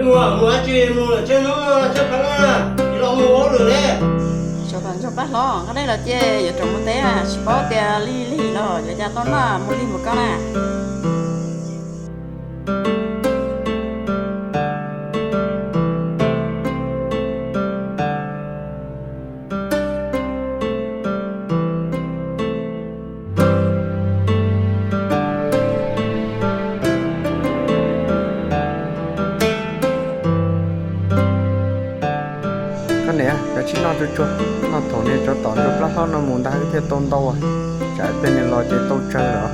Mus dab tsi mus lawm, tshaib hnub tshaib plab na, tsis los mus ua hauj lwm li. Tsov tom ntsoog pab hlob, koj dej los ces yuav rov mus teb, tsis paub tias lig lig los yuav cas tau noj, mus lig mus koj na. Koj niam, koj tsis noj tsuag tsuag, noj thaum niag tsov tom ntsoog plab hlob no mus ntag wb thiaj tau ntau, tsam ib pliag nws los ces tau tsawg lawm.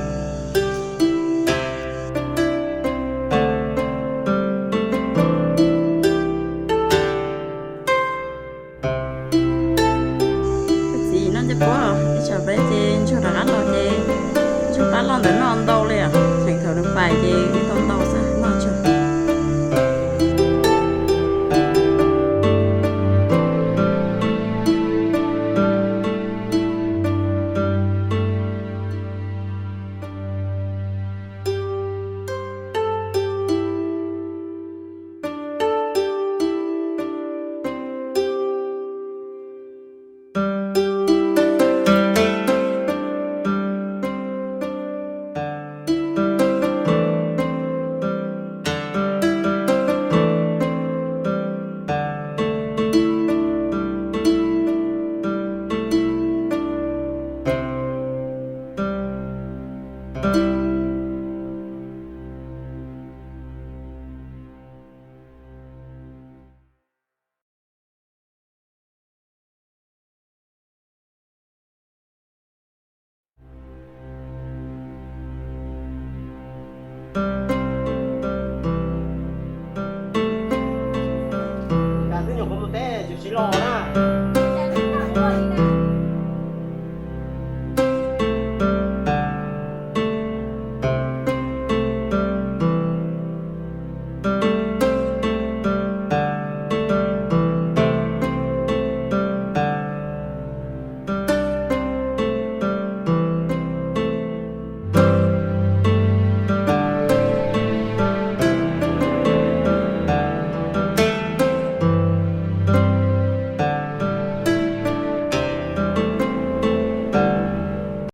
Koj txiv, noj ncej puab ib tsam peb ces ntsuag rov qab los ces ntsuag pab los ntawm noj ntau li os, tseem thaum nws pais ces tau ntau xwb noj tsuag. Cas twb nyuam qhuav mus teb tsis los na.